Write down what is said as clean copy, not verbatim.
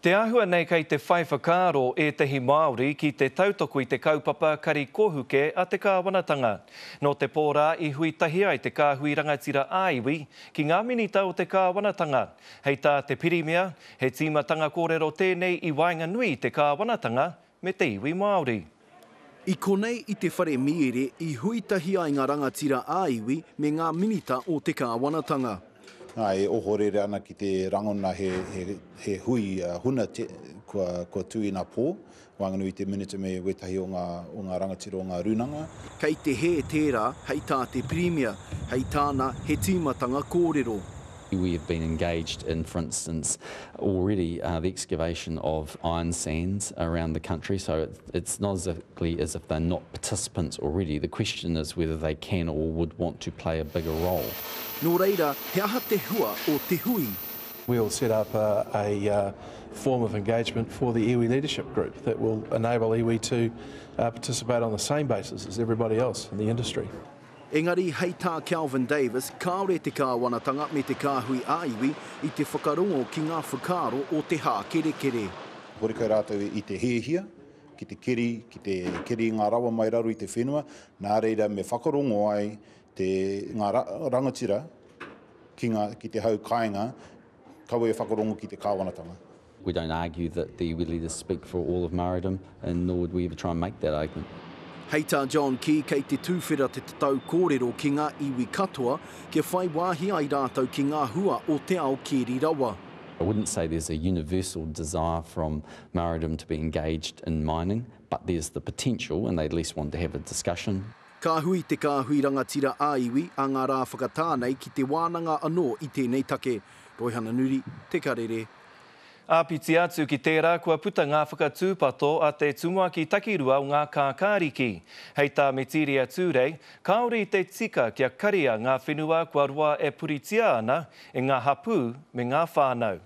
Te āhua nei kei te whai whakaaro ētahi Māori ki te tautoko i te kaupapa kari kohuke a te kāwanatanga. Nō te pō rā i hui tahi ai te kāhui rangatira ā-iwi ki ngā minita o te kāwanatanga. Hei tā te Pirimia, he tīmatanga kōrero tēnei i waenganui i te kāwanatanga me te iwi Māori. I konei i te whare mīere i hui tahi ai ngā rangatira ā-iwi me ngā minita o te kāwanatanga. Nā, e ohorere ana ki te rangona he, he, he hui huna te, kua, kua tū ina pō, waenganui i te Minita me wētahi o ngā, o ngā rangatira o ngā rūnanga. Kei te hē tērā, hei tā te Pirimia. Hei tāna, he tīmatanga kōrero. We have been engaged in, for instance, already uh, the excavation of iron sands around the country, so it, it's not exactly as if they're not participants already. The question is whether they can or would want to play a bigger role. Nō reira, he aha te hua o te hui? We'll set up a, a uh, form of engagement for the iwi leadership group that will enable iwi to uh, participate on the same basis as everybody else in the industry. Engari, hei tā Kelvin Davis, kāore te kāwanatanga me te kāhui ā-iwi i te whakarongo ki ngā whakaaro o te hākerekere. Horekau rātou i te hiahia ki te keri, ki te keri i ngā rawa mai raro i te whenua, nā reira me whakarongo ai te, ngā rangatira ki, ngā, ki te hau kāinga, kaua e whakarongo ki te kāwanatanga. We don't argue that the iwi leaders speak for all of Māoridom and nor would we ever try and make that argument. Hei tā John Key kei te tūwhera te tatau kōrero ki ngā iwi katoa kia whai wāhi ai rātou ki ngā hua o te ao keri rawa. I wouldn't say there's a universal desire from Māoridom to be engaged in mining, but there's the potential and they at least want to have a discussion. Ka hui te kāhui rangatira ā-iwi a ngā rā whakatā nei ki te wānanga anō i tēnei take. Roihana Nuri, Te Karere. Āpiti atu ki tērā kua puta ngā whakatūpato a te tumuaki takirua o ngā kākāriki. Hei tā Metiria Turei, kāore i te tika kia karia ngā whenua kua roa e puritia ana e ngā hapū me ngā whānau.